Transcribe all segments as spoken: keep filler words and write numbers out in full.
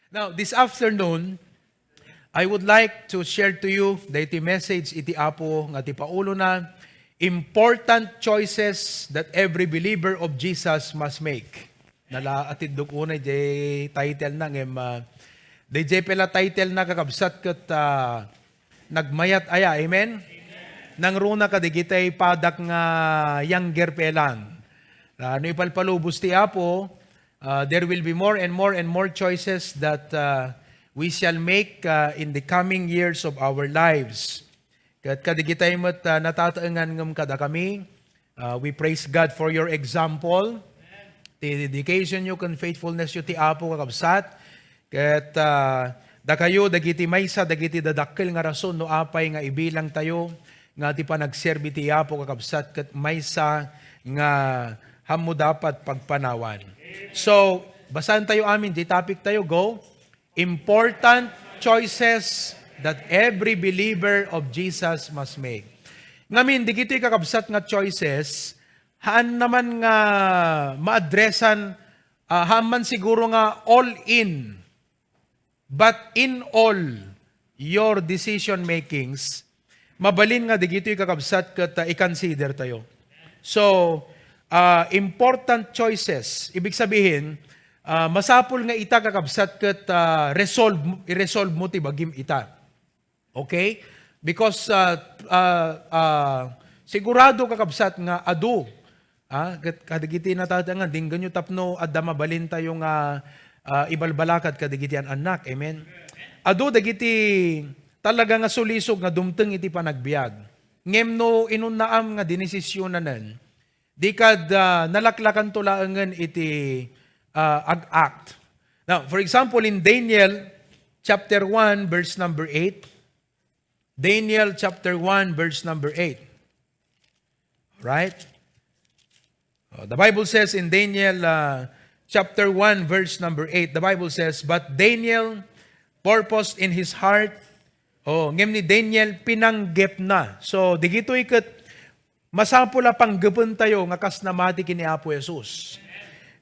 Now, this afternoon, I would like to share to you daytoy message iti Apo nga ti paulona, important choices that every believer of Jesus must make. Nala, atiddog unay jay title na, ngem, ah, dayjay pay la title na, kakabsat, ket, ah, nagmayat aya, amen? Nangruna kadigitay padak nga younger pay lang. Ah, no ipalpalubos ti Apo, ah, there will be more and more and more choices that, ah, we shall make, ah, in the coming years of our lives. Ket kadigitay met, ah, natataengan ngem kadakami, ah, we praise God for your example. Ti dedication yo ken faithfulness yo ti Apo, kakabsat. Ket, ah, dakayo dagiti maysa dagiti dadakkel nga rason no apay nga ibilangtayo nga ti panagserbi ti Apo, kakabsat, ket maysa nga ammo dapat pagpanawan. So, basaentayo amin, di topic tayo, go. Important choices that every believer of Jesus must make. Ngamin, digitoy, kakabsat, nga choices, haan naman nga maadresan, ah, haan man siguro nga all in. But in all your decision makings, mabalin nga digitoy, kakabsat, ket, ah, i-consider tayo. So, ah, important choices. Ibig sabihin, ah, masapul nga ita, kakabsat, ket, ah, resolve mo, i-resolve mo ti bagim ita. Okay? Because, ah, ah, ah, sigurado, kakabsat, nga adu, ah, ket kadagiti natataengan, denggenyo tapno adda mabalintayo nga, ah, ibalbalakad kadagiti an-annak. Amen? Adu dagiti talaga nga sulisog nga dumteng iti panagbiag. Ngem no inunnaam nga dinesisionanen, di kad, ah, nalaklakanto laengen iti, ah, ag-act. Now, for example, in Daniel chapter one, verse number eight, Daniel chapter one, verse number eight. Right? Oh, the Bible says in Daniel, uh, chapter one, verse number eight, the Bible says, "But Daniel purposed in his heart," oh, ngem ni Daniel, pinanggepna. So, digitoy ket masapul a panggepentayo nga kas namati ken ni Apo Jesus.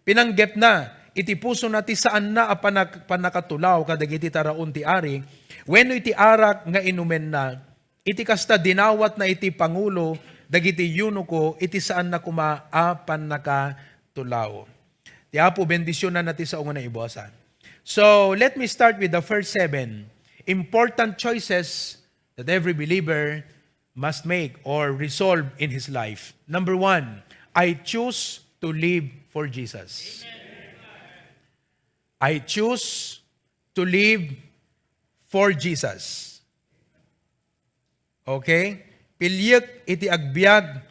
Pinanggepna iti pusona ti saanna a panak-, pannakatulaw kadagiti taraon ti ari, wenno iti arak nga inumenna. Iti kasta, dinawatna iti pangulo dagiti eunuko iti saanna koma a pannakatulaw. Ti Apo bendisionanna ti sao nga naibuasan. So, let me start with the first seven important choices that every believer must make or resolve in his life. Number one, I choose to live for Jesus. I choose to live for Jesus. Okay? Piliek iti agbiag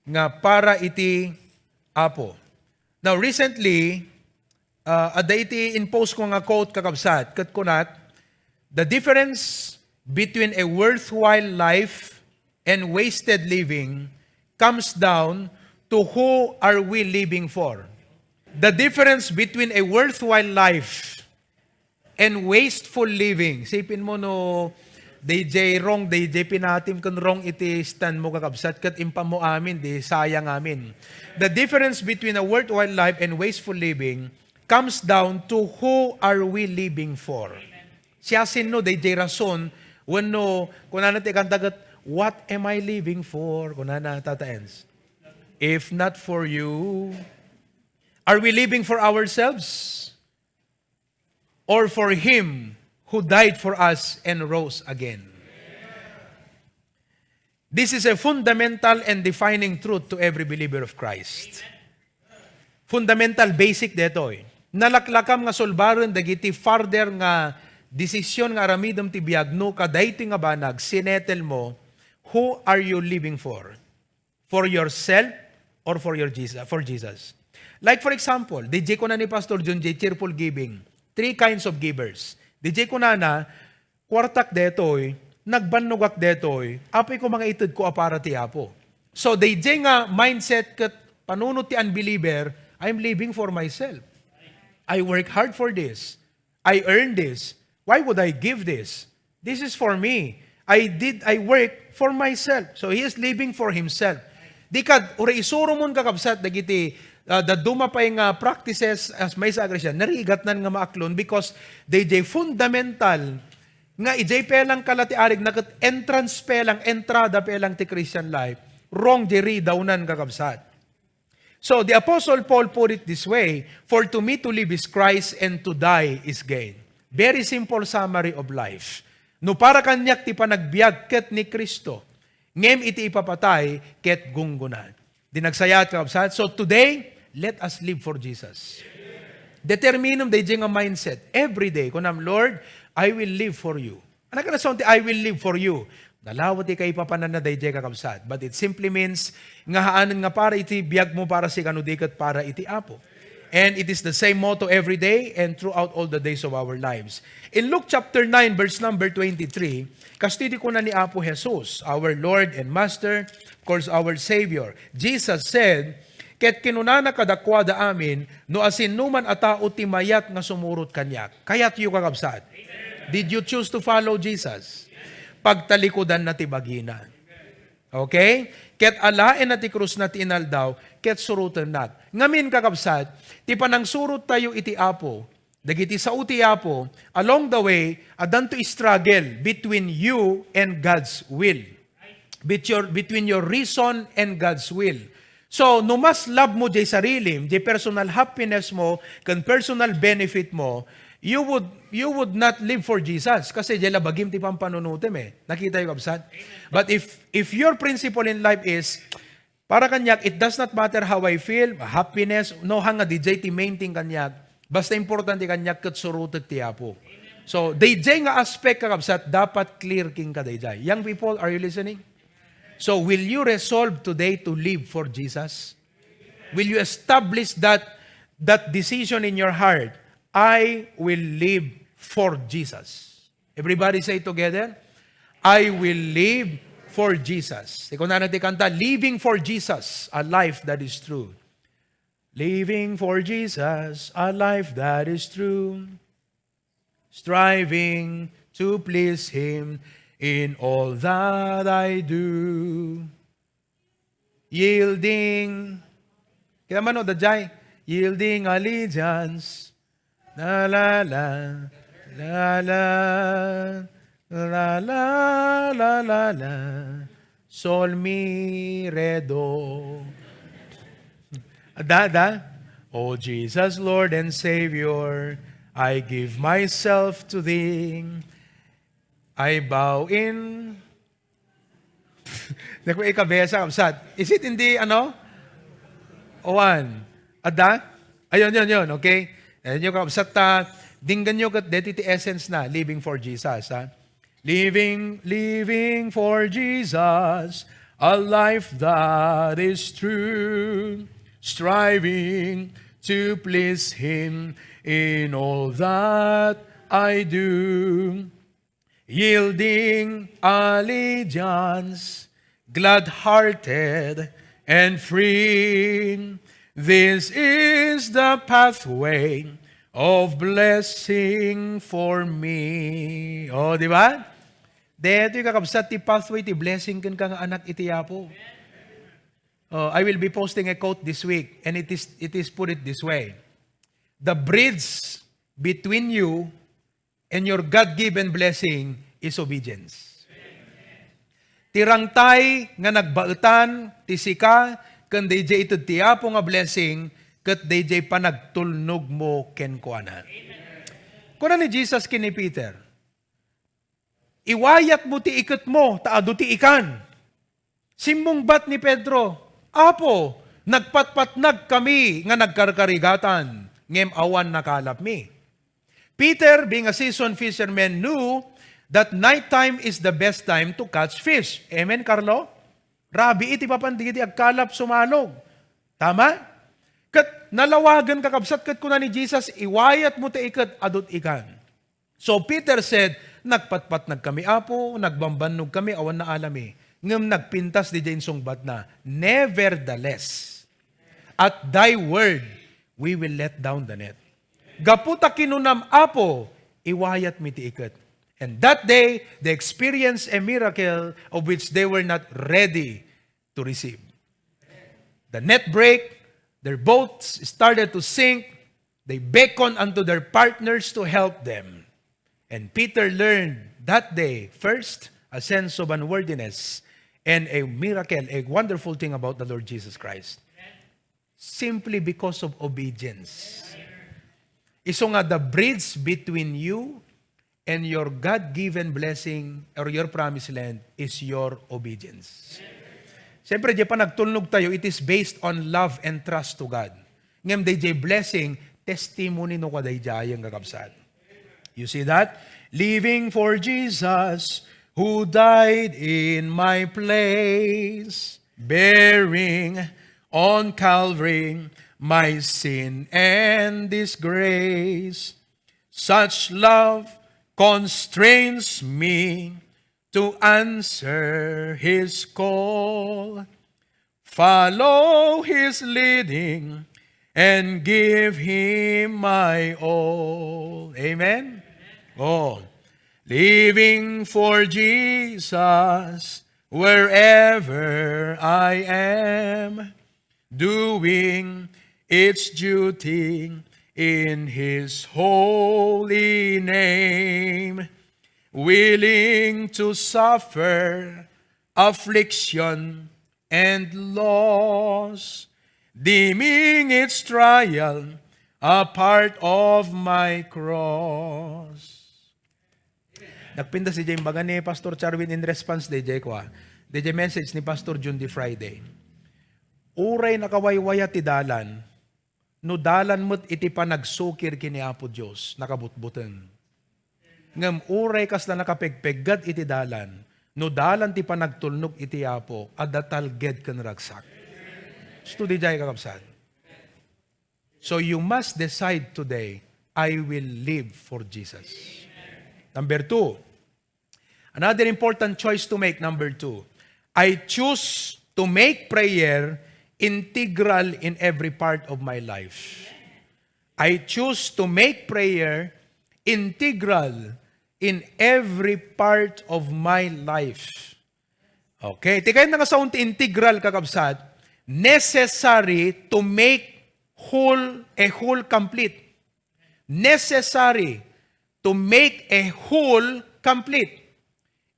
nga para iti Apo. Now, recently, ah, adda iti in-post ko nga quote, kakabsat, ket kunat, "The difference between a worthwhile life and wasted living comes down to who are we living for." The difference between a worthwhile life and wasteful living. Sipin mo no, D J wrong, D J pinatim ken wrong iti stand mo, kakabsat, ket impan mo amin, di sayang amin. The difference between a worthwhile life and wasteful living comes down to who are we living for. Siasino, D J rason, wenno, kunana ti kanta ket, "What am I living for?" Kunana, Tata Ens. If not for you, are we living for ourselves? Or for Him who died for us and rose again. This is a fundamental and defining truth to every believer of Christ. Fundamental, basic detoy. Nalaklakam nga sulbaren dagiti further nga desisyon nga aramidem ti biag no kadaytoy nga banag, sinetel mo, who are you living for? For yourself or for your Jesus, for Jesus. Like for example, D J kuna ni Pastor John J, cheerful giving. Three kinds of givers. D J kunana, "Kuartak detoy, nagbannogak detoy, apay ko mga ited ko a para ti Apo." So, D J nga mindset ket panunot ti unbeliever, "I'm living for myself. I work hard for this. I earned this. Why would I give this? This is for me. I did, I work for myself." So he is living for himself. Di kad, uray isuro mon, kakabsat, dagiti, Ah, dadduma pay nga practices as maysa a Christian, narigatnan nga maaklon because dayjay fundamental nga idiay pelang kala ti arigna ket entrance pelang, entrada pelang ti Christian life. Wrong, di ridawnan, kakabsat. So, the Apostle Paul put it this way, "For to me to live is Christ and to die is gain." Very simple summary of life. No para kaniak ti panagbiag ket ni Cristo, ngem iti ipapatay ket gunggona. Di nagsayaat, kakabsat. So today, let us live for Jesus. Determinum dayjay nga mindset. Every day, kunam, "Lord, I will live for you." Ano ka na ti "I will live for you"? Nalawa ti kaipapananna dayjay, kakabsat. But it simply means nga haanen nga para iti biag mo para sika no di ket para iti Apo. And it is the same motto every day and throughout all the days of our lives. In Luke chapter nine, verse number twenty-three, kastoy ti kuna ni Apo Jesus, our Lord and Master, of course, our Savior. Jesus said, "Ket kinunana kadakuada amin, no asinoman a tao ti mayat nga sumurot kaniak." Kayatyo, kakabsat? Did you choose to follow Jesus? Pagtalikudanna ti bagina. Okay? Ket alaenna ti krusna ti inaldaw, ket surotennak. Ngamin, kakabsat, ti panangsurottayo iti Apo, dagiti sao ti Apo, along the way, addanto struggle between you and God's will. Bet-, your, between your reason and God's will. So, no mas love mo jay sarilim, jay personal happiness mo, ken personal benefit mo, you would, you would not live for Jesus. Kasi jay la bagim ti pampanunutem eh. Nakitayo, kabsat? But if, if your principle in life is, "Para kaniak, it does not matter how I feel, happiness, no, hanga di jay ti main thing kaniak. Basta importante kaniak ket surotek ti Apo." So, dayjay nga aspect, kakabsat, dapat clear kenka dayjay. Young people, are you listening? So, will you resolve today to live for Jesus? Will you establish that, that decision in your heart? "I will live for Jesus." Everybody say together, "I will live for Jesus." Kunana ti kanta, "Living for Jesus, a life that is true." Living for Jesus, a life that is true. Striving to please Him in all that I do. Yielding. Kita man, no, dayjay. Yielding allegiance. La, la, la, la, la, la, la, la, la, la. Sol mi re do. Adda, adda. "O Jesus, Lord and Savior, I give myself to Thee. I bow in." Naku, ikabesa, kabsat. Is it hindi, ano? One. Adda? Ayun, yun, yun. Okay? Ayun yung kabsat, ta, dinggan nyo kat deti ti essence na, living for Jesus, ha? Living, living for Jesus, a life that is true, striving to please Him in all that I do. Yielding allegiance, glad-hearted and free. This is the pathway of blessing for me. O, di ba? Detoy, kakabsat, ti pathway ti blessing kenka nga anak iti Apo. Oh, I will be posting a quote this week, and it is, it is put it this way. The bridge between you and your God-given blessing is obedience. Ti rangtay nga nagbaetan ti sika ken dayjay ited ti Apo nga blessing ket dayjay panagtulnogmo kenkuana. Kuna ni Jesus ken ni Peter, "Iwayatmo ti iketmo ta adu ti ikan." Simmungbat ni Pedro, "Apo, nagpatpatnag kami nga nagkarkarigatan, ngem awan nakalapmi." Peter, being a seasoned fisherman, knew that nighttime is the best time to catch fish. Amen, Carlo? Rabii ti mapan dagiti agkalap sumalog. Tama? Ket nalawagen, kakabsat, ket kuna ni Jesus, "Iwayatmo ti iket, adu ti ikan." So Peter said, "Nagpatpatnag kami, Apo, nagbambannog kami, awan naalami. Ngem nagpintas diay insungbatna, 'Nevertheless, at thy word, we will let down the net.'" Gapu ta kinunam, "Apo, iwayatmi ti iket." And that day, they experienced a miracle of which they were not ready to receive. The net break, Their boats started to sink. They beckoned unto their partners to help them. And Peter learned that day, first, a sense of unworthiness and a miracle, a wonderful thing about the Lord Jesus Christ. Simply because of obedience. Isu nga the bridge between you and your God-given blessing or your promised land is your obedience. Siyempre, di panagtulnog tayo, it is based on love and trust to God. Ngem dayjay blessing, testimony no kadaydiay, kakabsat. You see that? Living for Jesus, who died in my place, bearing on Calvary my sin and disgrace. Such love constrains me to answer his call, follow his leading, and give him my all. Amen? Oh, living for Jesus wherever I am, doing its duty in his holy name, willing to suffer affliction and loss, deeming its trial a part of my cross. Nagpintas dayjay imbaga ni Pastor Charwin in response dayjay kua, dayjay message ni Pastor Jun di Friday. Uray nakawaywaya ti dalan, no dalan met iti panagsukir ken ni Apo Dios, nakabutbuteng. Ngem uray kasla nakapegpeggad iti dalan, no dalan ti panagtulnog iti Apo, adda talged ken ragsak. Isu dayjay, kakabsat. So you must decide today, "I will live for Jesus." Number two, another important choice to make, number two, I choose to make prayer integral in every part of my life. I choose to make prayer integral in every part of my life. Okay, ti kayatna nga saon ti integral, kakabsat, necessary to make whole, a whole complete. Necessary to make a whole complete.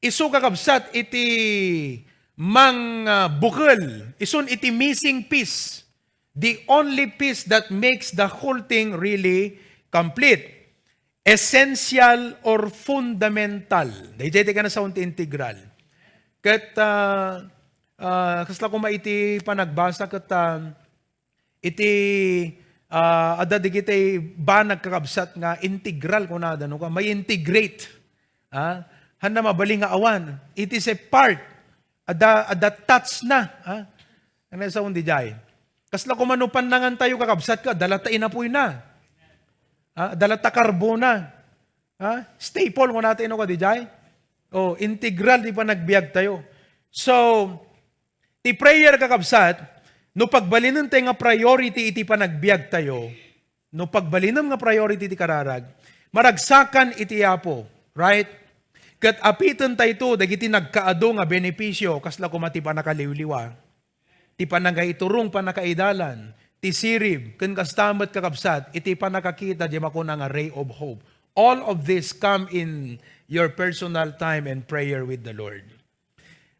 Isu, kakabsat, iti mangbukel, isun iti missing piece. The only piece that makes the whole thing really complete. Essential or fundamental. Dayjay ti kayatna saon ti integral. Ket, ah, ah, kasla koma iti panagbasa ket, ah, iti, ah, adda dagiti banag, kakabsat, nga integral kunada, no, ka, may integrate. Ah, hanna mabalin nga awan. It is a part. Adda, adda touch na. Ah, ano sa undi jay? Kasla koma no pannangan tayo, kakabsat, ka, adda latta inapoy na. Ah, adda latta karbo na. Ah, staple mo natin, no, ka, di jay? Oh, integral di panagbiag tayo. So, ti prayer, kakabsat, no pagbalinen tayo nga priority iti panagbiag tayo, no pagbalinem nga priority ti kararag, maragsakan iti Apo, right? Ket apiten tayo dagiti nagkaadu nga benepisio, kasla koma ti panakaliwliwa, ti panangaiturong, panakaidalan, ti sirib, ken kasta met, kakabsat, iti panakakita di makuna nga ray of hope. All of this come in your personal time and prayer with the Lord.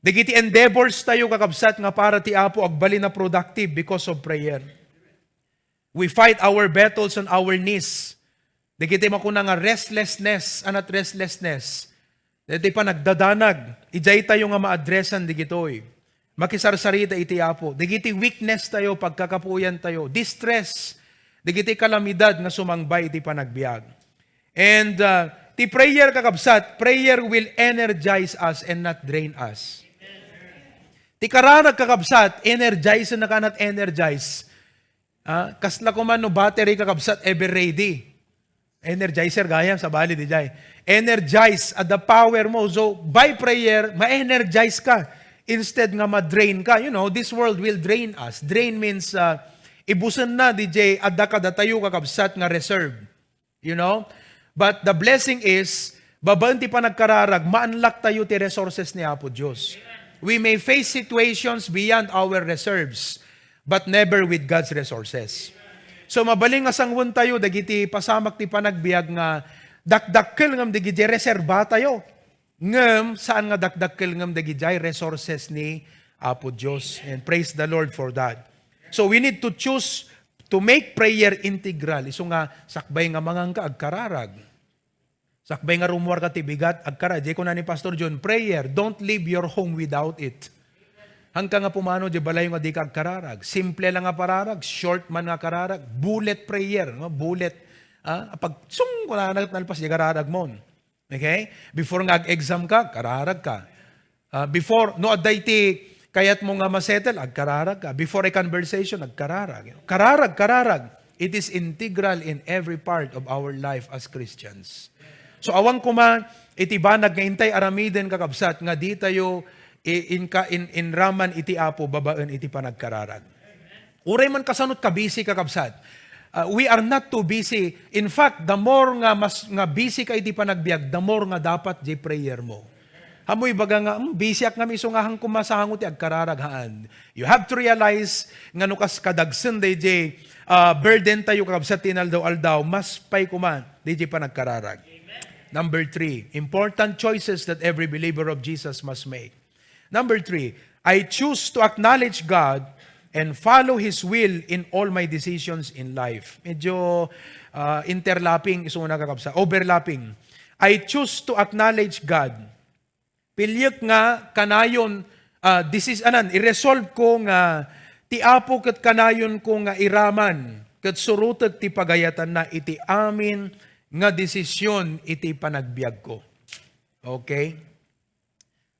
Dagiti endeavors tayo, kakabsat, nga para ti Apo agbalin a productive because of prayer. We fight our battles on our knees. Dagiti makuna nga restlessness, anat restlessness. Dagiti panagdadanag, ijay tayo nga maadresan digitoy. Makisarsarita iti Apo. Dagiti weakness tayo, pagkakapuoyan tayo, distress, dagiti kalamidad nga sumangbay iti panagbiag. And, uh, ti prayer, kakabsat, prayer will energize us and not drain us. Ti kararag, kakabsat, energize na ka, not energize. Ah, kasla koma no battery, kakabsat, ever ready. Energizer gayam, sabali di jay. Energize at the power mo. So, by prayer, ma-energize ka instead nga ma-drain ka. You know, this world will drain us. Drain means, uh, ibusen na, di jay, adda kadatayo, kakabsat, nga reserve. You know? But the blessing is, babaen ti panagkararag, ma-unlock tayo ti resources ni Apo Dios. We may face situations beyond our reserves, but never with God's resources. So, mabalin nga sangwentayo dagiti pasamak ti panagbiag nga dakdakkel ngem dagiti reserba tayo. Ngem saan nga dakdakkel ngem dagiti resources ni Apo Dios. And praise the Lord for that. So, we need to choose to make prayer integral. Isu nga sakbay nga mangangka, agkararag. Sakbay nga rummuarka ti bigat, agkararag. Diay kuna ni Pastor John, prayer, don't leave your home without it. Haanka nga pumanaw diay balay nga dika agkararag. Simple lang nga pararag, short man nga kararag, bullet prayer, no? Bullet. Ah, pag sung, wala na nalpas diay kararag mo. Okay? Before nga ag-exam ka, kararag ka. Ah, before, no, adda iti kayat mo nga masettle, agkararag ka. Before a conversation, agkararag. Kararag, kararag. It is integral in every part of our life as Christians. So, awan koma iti banag nga intay aramiden, kakabsat, nga di tayo i-, inka-, in-, inraman iti Apo babaen iti panagkararag. Uray man kasanot ka busy, kakabsat. Uh, we are not too busy. In fact, the more nga mas, nga busy ka iti panagbiag, the more nga dapat diay prayer mo. Amoy baga nga, "Hmm, busy ak ngem isu nga haan koma sango ti agkararag," haan. You have to realize nga no kas kadagsen daydiay, ah, burden tayo, kakabsat, ti inaldaw-aldaw, mas pay koma daydiay panagkararag. Number three, important choices that every believer of Jesus must make. Number three, I choose to acknowledge God and follow His will in all my decisions in life. Medyo, ah, interlapping, isu nga kakabsat, overlapping. I choose to acknowledge God. Pilyek nga kanayon, ah, this is, anan, i-resolve ko nga ti Apo ket kanayon ko nga iraman ket surotek ti pagayatanna iti amin nga desisyon iti panagbiagko. Okay?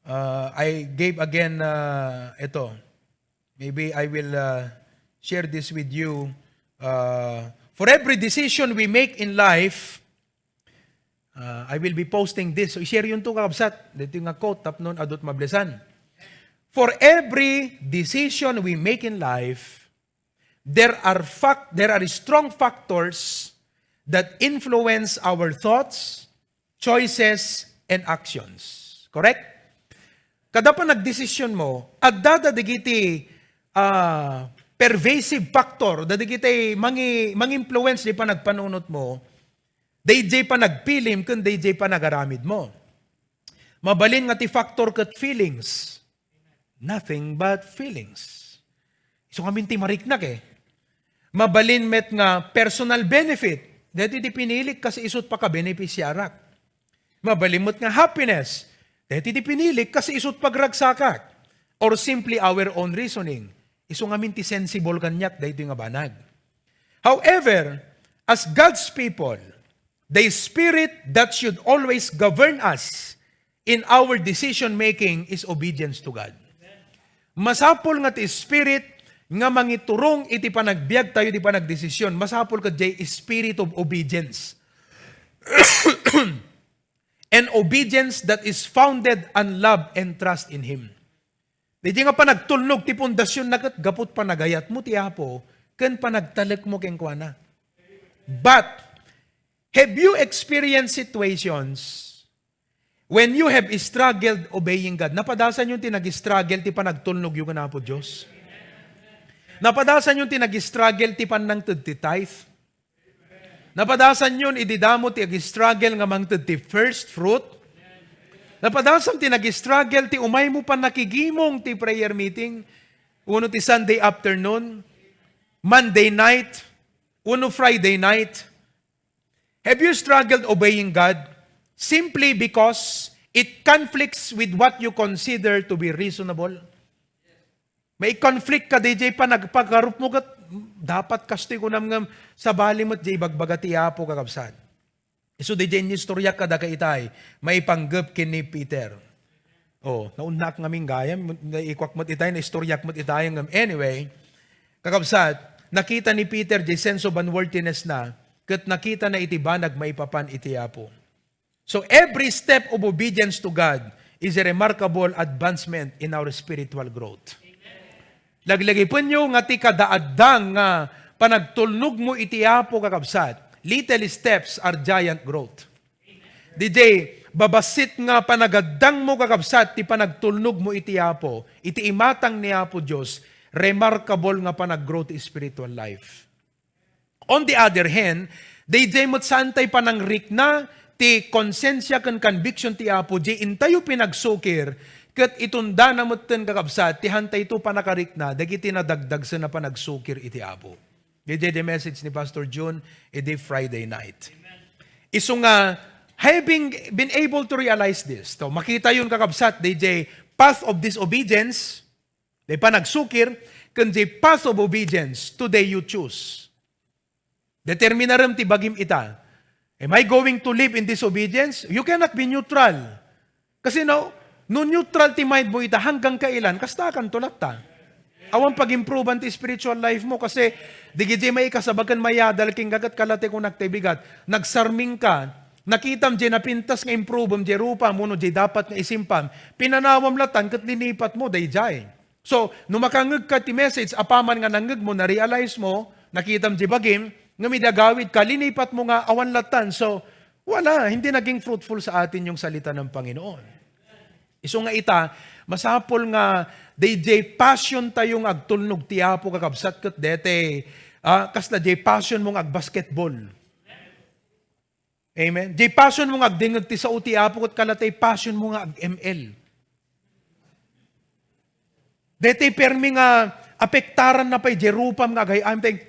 Uh, I gave again, uh, ito. Maybe I will, uh, share this with you. Uh, for every decision we make in life, uh, I will be posting this. So, i-share yun to, kakabsat. Dito nga quote, tapnon adut mablesan. For every decision we make in life, there are fact, there are strong factors that influence our thoughts, choices, and actions. Correct? Kada panagdesisyon mo, adda dagiti, ah, pervasive factor, dagiti mangi-, mangi-influence di panagpanunot mo, daydiay panagpilim ken daydiay panagaramid mo. Mabalin nga ti factor ket feelings. Nothing but feelings. Isu ngamin ti mariknak eh. Mabalin met nga personal benefit. Daytoy ti pinilik kas isut pakabenefisiarak. Mabalin met nga happiness. Daytoy ti pinilik kas isut pagragsakak. Or simply our own reasoning. Isu ngamin ti sensible kaniak daytoy nga banag. However, as God's people, the spirit that should always govern us in our decision making is obedience to God. Masapul nga ti spirit nga mangiturong iti panagbiag tayo, ti panagdesisyon. Masapul ket diay spirit of obedience. And obedience that is founded on love and trust in Him. Daydiay nga panagtulnog ti pundasionna ket gapu ti panagayatmo ti Apo ken panagtalekmo kenkuana. But, have you experienced situations when you have struggled obeying God? Napadasan yon ti nag-struggle ti panagtulnogyo ken Apo Dios? Napadasan yon ti nag-struggle ti pannangted ti tithe? Napadasan yon idi damo ti ag-struggle nga mangted ti first fruit? Napadasam ti nag-struggle ti umaymo pannakigimong ti prayer meeting? Wenno ti Sunday afternoon? Monday night? Wenno Friday night? Have you struggled obeying God simply because it conflicts with what you consider to be reasonable? Maikonflict ka, daydiay panagpagarupmo ket dapat kastoy kunam ngem sabali met diay ibagbaga ti Apo, kakabsat. Isu daydiay inistoryak kadaka itay, maipanggep ken ni Peter. Oh, naunnaak ngamin gayam, naikuak met itay, naistoryak met itay ngem. Anyway, kakabsat, nakita ni Peter diay sense of unworthiness na, ket nakita na iti banag maipapan iti Apo. So, every step of obedience to God is a remarkable advancement in our spiritual growth. Laglagipenyo nga ti kada addang nga panagtulnogmo iti Apo, kakabsat, little steps are giant growth. Daydiay babassit nga panagaddangmo, kakabsat, ti panagtulnogmo iti Apo, iti imatang ni Apo Dios, remarkable nga panag-grow ti spiritual life. On the other hand, daydiay met saan tay panangrikna ti konsensia ken conviction ti Apo, di intayo pinagsukir, ket itundana metten, kakabsat, ti hantayto panakarikna dagiti nadagdagsen a panagsukir iti Apo. Daydiay di message ni Pastor Jun idi Friday night. Isu nga, having been able to realize this, to, makitayon, kakabsat, daydiay path of disobedience, di panagsukir, ken di path of obedience, today you choose. Determinarem ti bagim ita. Am I going to live in disobedience? You cannot be neutral. Kasi no, no neutral ti mind mo ita, hanggang kailan, kastakanto latta. Awan pag-improvean ti spiritual life mo kasi digiti maikasaba ken mayadal ken gagat kalate kunak ti bigat. Nagsarming ka, nakitam di napintas nga improvem di rupam wenno di dapat nga isimpam, pinanawam latan ket linipat mo daydiay. So, no makangeg ka ti message, apaman nga nangeg mo, na-realize mo, nakitam di bagim, nga midagawid ka, linipat mo nga awan latan. So, wala, hindi naging fruitful sa atin yung salita ng Panginoon. Isu nga ita, masapul nga daydiay passion tayo nga agtulnog ti Apo, kakabsat, ket dete, ah, kasla diay passion mo nga agbasketball. Amen? Diay passion mo nga agdengeg ti sao ti Apo, ket kalatay passion mo nga ag-M L. Dete permi nga apektaran na pay diay rupam nga agay-ayam. Tay,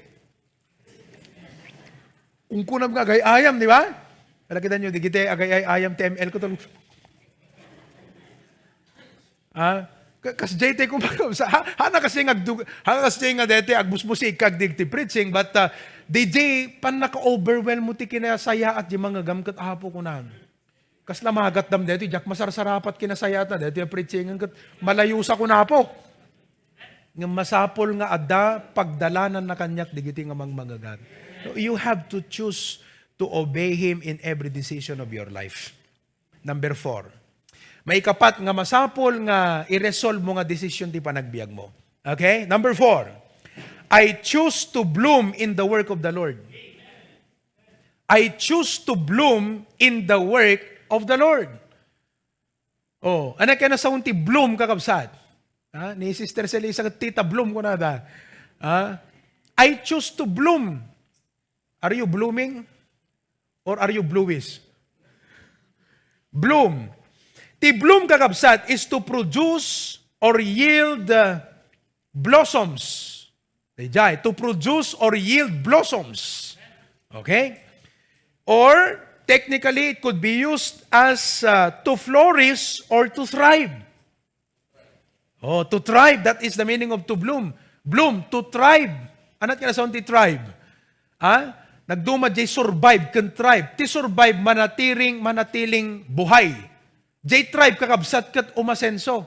ungkunam nga agay-ayam, di ba? Nakita nyo, di kita agay-ayam ti M L ko, tol. Ha? Ka-, kas J T ko, sa, ha, hana kasi nga agdug-, hana kasi nga dete agbusbusik kag dig ti preaching, but, uh, D J, pan naka-overwhelm mo ti kinasayaat di mangagam ket Apo kunan. Kasla magatdam deti, diak masarsarapat kinasayaat na deti a preaching ket malayo sa kunapo. Nga masapul nga adda pagdalanan na kaniak digiti nga mangmangagam. So, you have to choose to obey Him in every decision of your life. Number four, maikapat nga masapul nga i-resolve mo nga desisyon ti panagbiag mo. Okay? Number four, I choose to bloom in the work of the Lord. I choose to bloom in the work of the Lord. Oh, ano kaya nasaon ti bloom, kakabsat? Ha? Ni Sister Celisa ket Tita Bloom kunada. Ha? I choose to bloom. Are you blooming? Or are you bluish? Bloom. Ti bloom, kakabsat, is to produce or yield, uh, blossoms. Daydiay, to produce or yield blossoms. Okay? Or, technically, it could be used as, uh, to flourish or to thrive. Oh, to thrive, that is the meaning of to bloom. Bloom, to thrive. Anat nga nasaon ti thrive? Ha? Nagduma diay survive ken thrive. Ti survive, manatiring, manatiling buhay. Diay thrive, kakabsat, ket umasenso.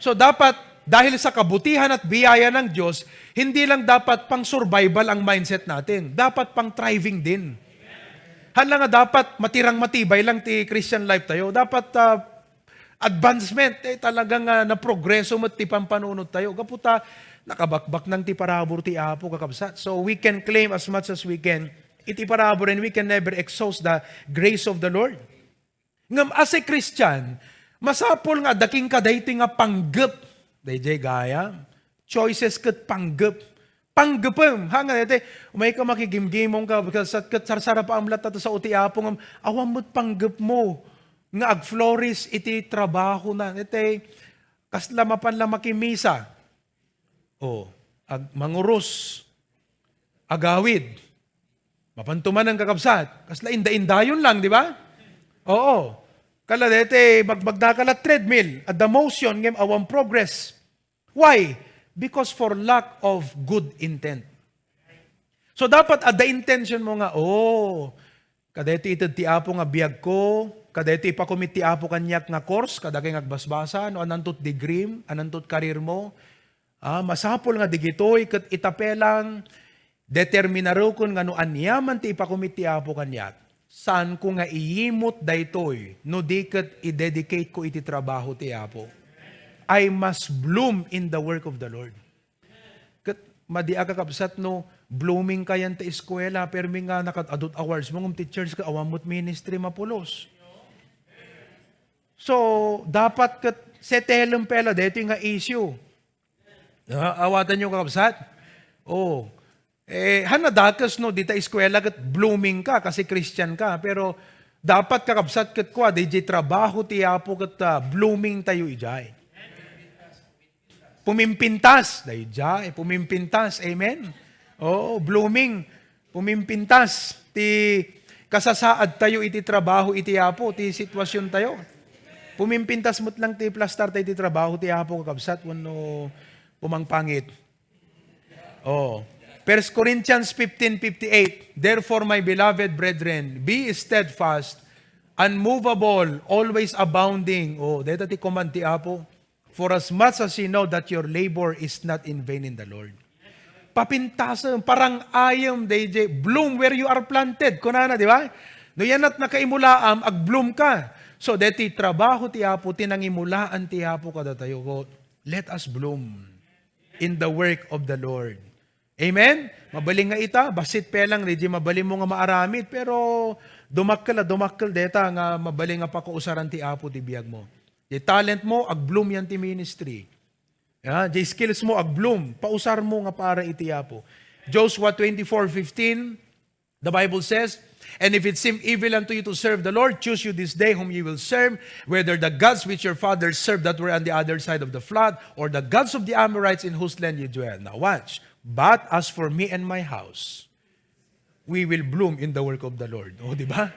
So, dapat, dahil sa kabutihan at biyaya ng Diyos, hindi lang dapat pang survival ang mindset natin. Dapat pang thriving din. Haan la nga dapat matirang matibay lang ti Christian life tayo. Dapat, ah, advancement, eh, talagang, ah, naprogreso met ti pampanunot tayo. Gapu ta, nakabakbaknang ti parabur ti Apo, kakabsat. So, we can claim as much as we can iti parabur, and we can never exhaust the grace of the Lord. Ngem as a Christian, masapul nga adda kenka daytoy nga panggep. Daydiay gayam, choices ket panggep. Panggepem, ha, nga daytoy, umay ka makigimgimong ka, ket sarsarapaam latta ta sao ti Apo, ngem awan met panggep mo nga agflourish iti trabaho na. Daytoy, kasla mapan la makimisa. Oh, ag-, manguros, agawid. Mapanto man ang kakabsat. Kasla inda-indayon lang, di ba? Oo. Kala dete, magbagda ka la treadmill, adda motion, ngem awan progress. Why? Because for lack of good intent. So, dapat adda intention mo nga, oh, kadaytoy ited ti Apo nga biag ko, kadaytoy ipakomit ti Apo kaniak nga course, kadakay nga agbasbasa, no, anantot degree, anantot career mo. Ah, masapul nga digitoy, ket ita pay lang, determinaruken nga no aniaman ti ipakomit ti Apo kaniak, saanko nga iyimut daytoy, no di ket i-dedicate ko iti trabaho ti Apo. I must bloom in the work of the Lord. Ket madi a kakabsat no blooming kayan ta eskuela, permi nga nakad-adut awards mo, ngem ti church ket awan met ministry mapulos. So, dapat ket settlem pay la daytoy nga issue. Ah, awatanyo, kakabsat? Oh. Eh, han nadakes no, dita eskwela ket blooming ka kasi Christian ka. Pero dapat, kakabsat, ket kua, diay trabaho ti Apo ket, ah, blooming tayo idiay. Pumimpintas, daydiay, pumimpintas. Amen? Oo, blooming. Pumimpintas ti kasasaad tayo iti trabaho iti Apo, ti sitwasyon tayo. Pumimpintas met lang ti plastar tayo iti trabaho ti Apo, kakabsat, wenno pumangpangit. Oh. First Corinthians fifteen fifty-eight, "Therefore, my beloved brethren, be steadfast, unmovable, always abounding." Oh, dayta ti command ti Apo. "For as much as ye know that your labor is not in vain in the Lord." Papintasem, parang-ayem, daydiay, "Bloom where you are planted," kunana, di ba? No yanat nakaimulaam, ag-bloom ka. So, deti trabaho ti Apo, ti nangimulaan ti Apo kadatayo. Let us bloom in the work of the Lord. Amen? Mabalin nga ita, bassit pay lang, di mabalin mo nga maaramid, pero dumakkel a dumakkel deta nga mabalin nga pakausaran ti Apo ti biag mo. Di talent mo, ag-bloom yan ti ministry. Ya, di skills mo, ag-bloom. Pausar mo nga para iti Apo. Joshua twenty-four fifteen, the Bible says, "And if it seem evil unto you to serve the Lord, choose you this day whom you will serve, whether the gods which your fathers served that were on the other side of the flood, or the gods of the Amorites in whose land you dwell." Now watch. "But as for me and my house, we will bloom in the work of the Lord." O, di ba?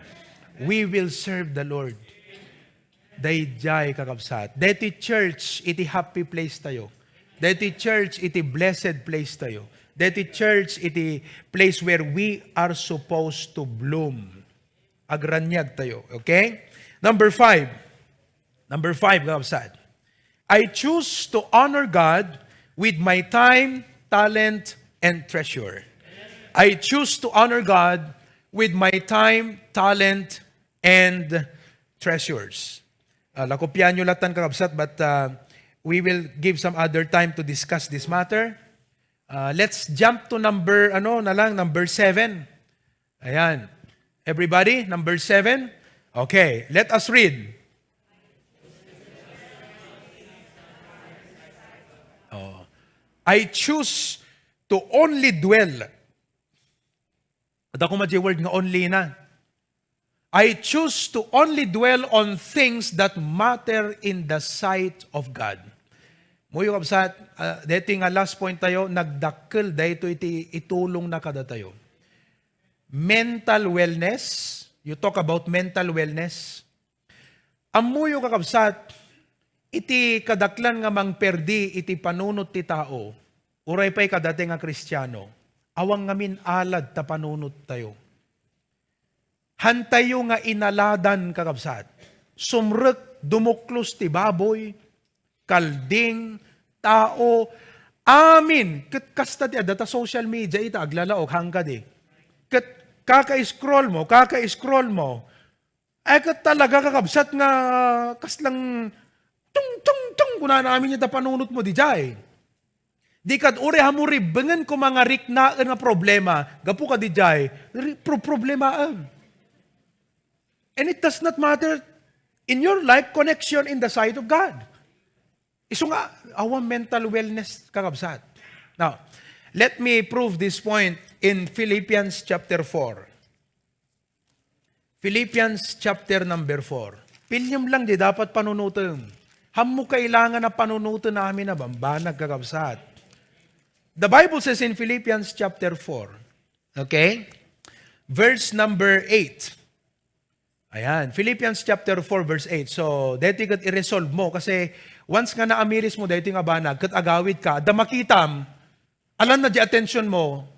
We will serve the Lord. Daydiay, kakabsat. Deti church, iti happy place tayo. Deti church, iti blessed place tayo. Deti church, iti place where we are supposed to bloom. Agraniag tayo. Okay? Number five. Number five, kakabsat. "I choose to honor God with my time, talent, and treasure." I choose to honor God with my time, talent, and treasures. Ah, nakopian nyo latta, kakabsat, but, ah, we will give some other time to discuss this matter. Ah, let's jump to number, ano na lang, number seven. Ayan. Everybody, number seven? Okay, let us read. Oh. "I choose to only dwell." Adda koma diay word nga only na. "I choose to only dwell on things that matter in the sight of God." Muyo, kabsat, ah, daytoy nga last point tayo, nagdakkel daytoy iti itulongna kadatayo. Mental wellness, you talk about mental wellness. Ammoyo, kakabsat, iti kadaklan nga mangperdi iti panunot ti tao, uray pay kadatayo nga Kristiano, awan ngamin alad ta panunot tayo. Hantayo nga inaladan, kakabsat. Sumrek, dumuklos ti baboy, kalding, tao, amin. Ket kasta ti adda ta social media ita, aglalaok, hangkadi. Ket kaka-scroll mo, kaka-scroll mo. Ay, ket talaga, kakabsat, nga kaslang tung, tung, tung, kunana amin ita panunot mo, didiay. Di kad uray hammo ribbengen koma nga riknaen nga problema, gapu kadidiay, ri-, pro-, problemaen. And it does not matter in your life connection in the sight of God. Isu nga, awan mental wellness, kakabsat. Now, let me prove this point in Philippians chapter four. Philippians chapter number four. Piliem lang di dapat panunutem. Hammo kailangan a panunutem amin a bambanag, kakabsat. The Bible says in Philippians chapter four, okay? Verse number eight. Ayan, Philippians chapter four, verse eight. So, daytoy ket i-resolve mo kasi once nga naamiris mo daytoy nga banag, ket agawid ka, adda makitam, alanna di attention mo,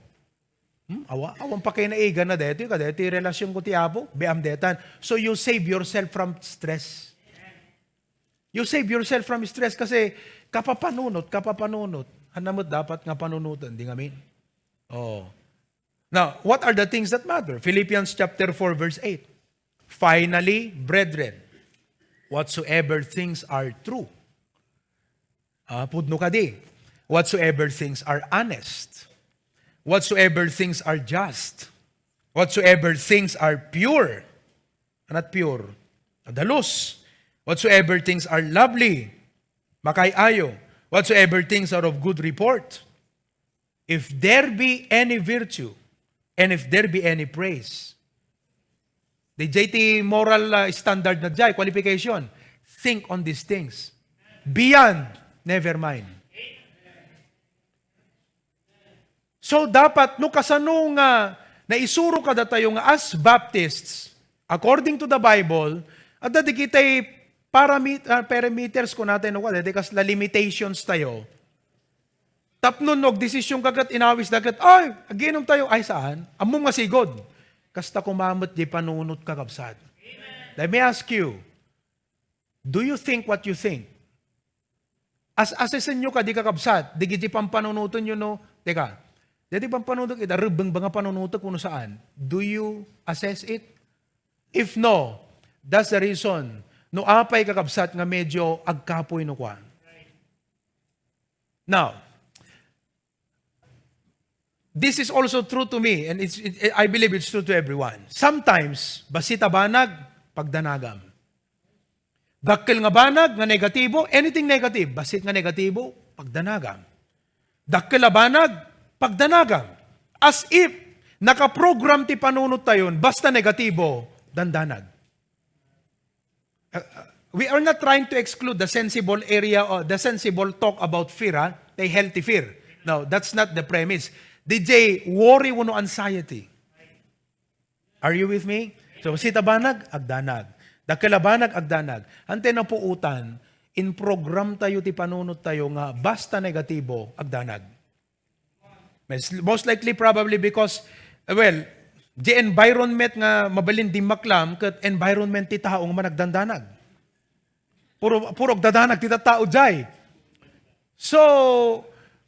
Hmm, awa, awan pa kayo naiga na daytoy, ka daytoy relasyon ko ti Apo, biam detan. So you save yourself from stress. You save yourself from stress kasi kapapanunot, kapapanunot. Hanna met dapat nga panunoten, di ngamin? Oh. Now, what are the things that matter? Philippians chapter four, verse eight. "Finally, brethren, whatsoever things are true." Ah, pudno kadi. "Whatsoever things are honest, whatsoever things are just, whatsoever things are pure," not pure, adalus, "whatsoever things are lovely, makay-ayo, Whatsoever things are of good report, if there be any virtue, and if there be any praise. Didiay ti moral, ah, standard na diay, qualification. Think on these things. Beyond, never mind. So, dapat, no kasano nga naisuro kadatayo nga as Baptists, according to the Bible, adda dagiti paramit-, ah, perimeters, kunatayo, no, dagiti kasla limitations tayo. Tapno no agdesisyon ka ket inawis da ket, "Ay, agiinom tayo." Ay, saan? Ammom nga sigud. Kasta koma met di panunot, kakabsat. Let me ask you, do you think what you think? As-, assessenyo kadi, kakabsat, dagiti pampanunotenyo, no? Teka, dagiti pampanunotenyo, ita, rebbeng ba nga panunotek wenno saan? Do you assess it? If no, that's the reason no apay, kakabsat, nga medyo agkapoy no kua. Now, this is also true to me, and it's, it, I believe it's true to everyone. Sometimes, bassit a banag, pagdanagam. Dakkel nga banag nga negatibo, anything negative, bassit nga negatibo, pagdanagam. Dakkel a banag, pagdanagam. As if nakaprogram ti panunot tayon, basta negatibo, dandanag. Uh, uh, we are not trying to exclude the sensible area or the sensible talk about fear, ha? The healthy fear. No, that's not the premise. Didiay worry wenno anxiety. Are you with me? So, bassit a banag, agdanag. Dakkel a banag, agdanag. Ania ti napuotan, in-program tayo ti panunot tayo nga basta negatibo, agdanag. Mas-, most likely, probably because, well, di environment nga mabalin dimmaklam, ket environment ti tao nga managdandanag. Puro, puro agdadanag ti tattao diay. So,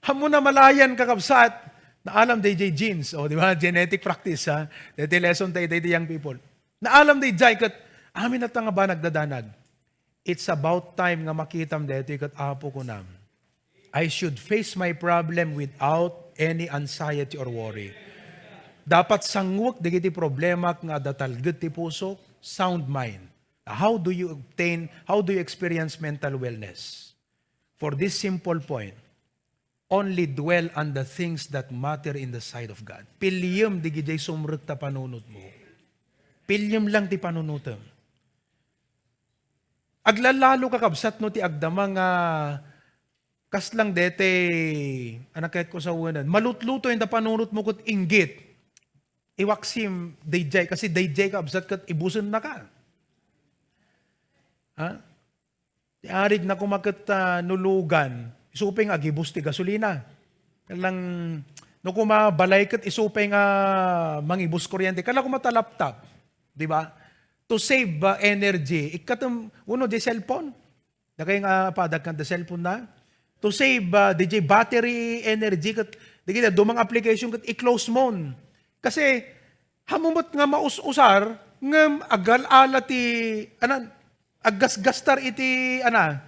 ammom a malayan, kakabsat, naalam daydiay genes, o, di ba? Genetic practice, ha? Daydiay lesson tayo, daydiay young people. Naalam daydiay ket amin a tao nga banag, agdadanag. It's about time nga makitam daytoy ket, "Apo," kunam, "I should face my problem without any anxiety or worry." Dapat sanguek dagiti problemak nga adda talged ti pusok, sound mind. How do you obtain, how do you experience mental wellness? For this simple point, only dwell on the things that matter in the sight of God. Piliem didiay sumrek ta panunotmo. Piliem lang ti panunotem. Aglalalo, kakabsat, no ti agdama nga kasla daytoy, ania kayatko sawen, malutluto ita panunotmo ket inggit. Iwaksim daydiay, kasi daydiay, kakabsat, ket ibusennaka. Ha? Ti arig na koma ket, ah, no lugan, isu pay nga agibus ti gasolina. Lang, no koma balay ket isu pay nga mangibus kuryente. Kala koma ta laptop, di ba? To save, ah, energy, ikkatem, wenno di cellphone. Dakay nga padak kan da cellphone na. To save, ah, didiay battery energy, ket, dagiti dumang application ket i-close mo. Kasi, ammom met nga maus-usar, ngem agal-ala ti, anan, aggasgastar iti, ana,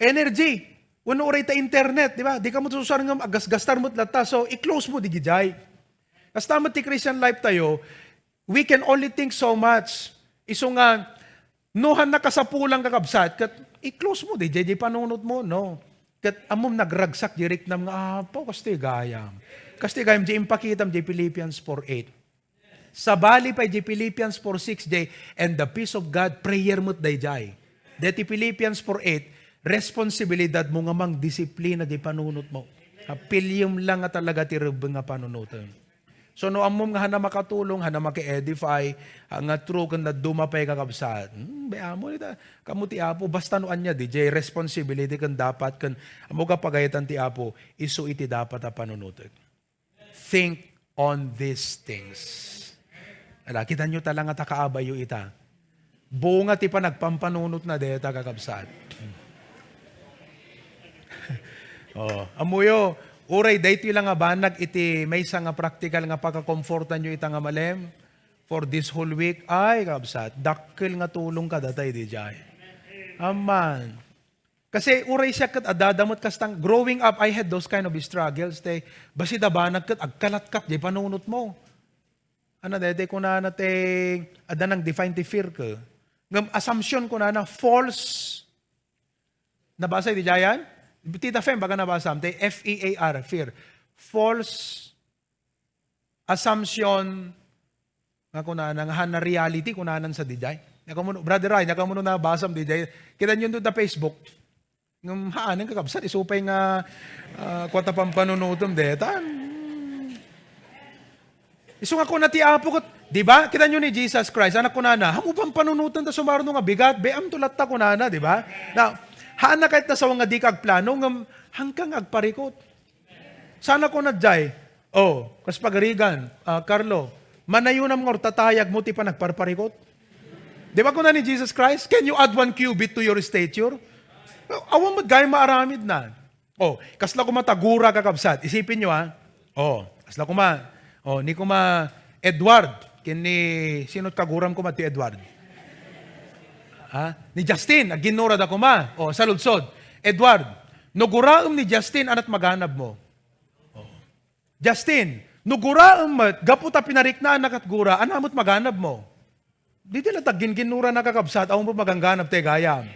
energy. Wenno uray ta internet, di ba? Dika met usar ngem aggasgastar met latta. So, i-close mo didiay. Kasta met ti Christian life tayo, we can only think so much. Isu nga, no, han nakasapulan, kakabsat, ket i-close mo didiay, diay panunotmo, no? Ket ammom nagragsak diay riknam nga, "Apo, kastoy gayam." Kastoy gayam, diay impakitam diay Philippians four eight. Sabali pay diay Philippians four six diay, "And the peace of God," prayer met daydiay. Daytoy Philippians four eight, responsibilidadmo nga mangdisiplina diay panunotmo. Ha, piliem lang nga talaga ti rebbeng nga panunotem. So, no ammom nga han a makatulong, han a maki-edify, ah, nga true ken dadduma pay, kakabsat, hmm, bay-am mo ita, kamo ti Apo, basta no ania, diay responsibility ken dapat ken ammo nga pagayetan ti Apo, isu iti dapat a panunotek. Think on these things. Ala, kitanyo ta lang nga ta kaabayo ita. Bunga ti panagpampanunotna dayta, kakabsat. Oh, ammoyo, uray daytoy la nga banag iti maysa nga praktikal nga pakakomfortanyo ita nga malem for this whole week. Ay, kakabsat, dakkel nga tulong kadata idiay. Amen. Kasi uray siak ket adda met kasta, growing up, I had those kind of struggles, te. Bassit a banag ket agkalatkat diay panunotmo. Ano, daytoy kunana ti, adda nang define ti fear ko. Ngem assumption kunana, false, Nabasa iti diayan? Tita Fem, baga nabasam, ti F E A R, fear. False assumption nga kunana, nga hana reality, kunanan sa diay. Nakamuno, Brother Ray, nakamuno nabasam diay. Kita nyo doon na Facebook. Ngem haanen kakabsat, isu pay nga, ah, kuwata pampanunutom, detan. Isu nga kuna ti Apo ket, di ba? Kita nyo ni Jesus Christ, anak kunana, "Hamu pampanunotan ta sumarno nga bigat, be, amto latta," kunana, di ba? Na, haan na kayat ta sao nga di ka agplano, ngem hangka nga agparikot. Sana kuna jay, oh, kas pagarigan, ah, Carlo, manayunam nga urtatayag mo ti panagparparikot. Di ba kuna ni Jesus Christ, "Can you add one cubit to your stature?" Awan met gayam maaramid na. Oh, kasla kuma ta gura, kakabsat. Isipin nyo, ha? Oh, kasla kuma. Oh, ni kuma Edward. Ken ni, sino kaguram kuma ti Edward? Ha? Ni Justin, agginnura da kuma. Oh, saludsod. Edward, no guraem ni Justin, anat maganab mo? Oh. Justin, no guraem met, gapu ta pinariknaan na kat gura, ania met maganab mo? Di ti la tagginginnura na, kakabsat, awan met magangganab ti gayam.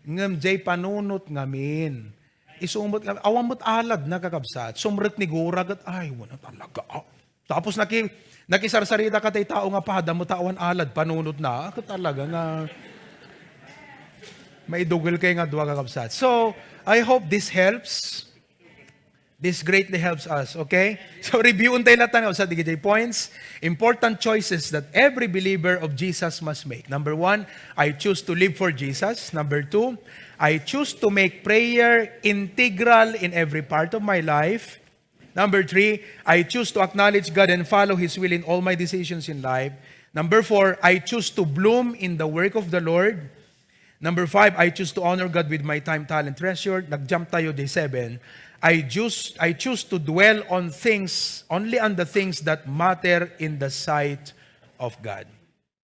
Ngem jay panunot ngamin. Isu met nga, awan met alad na, kakabsat. Sumrek ni gura ket, ay, wala talaga. Ah. Tapos naki-, nakisarsarita ka tay tao nga pada mo ta awan alad, panunot na. Ah, talaga nga, maidugel kay nga dua, kakabsat. So, I hope this helps. This greatly helps us, okay? So, review untay latta nga usa dagiti points. Important choices that every believer of Jesus must make. Number one, I choose to live for Jesus. Number two, I choose to make prayer integral in every part of my life. Number three, I choose to acknowledge God and follow His will in all my decisions in life. Number four, I choose to bloom in the work of the Lord. Number five, I choose to honor God with my time, talent, treasure. Nag-jump tayo, day seven. I choose, I choose to dwell on things, only on the things that matter in the sight of God.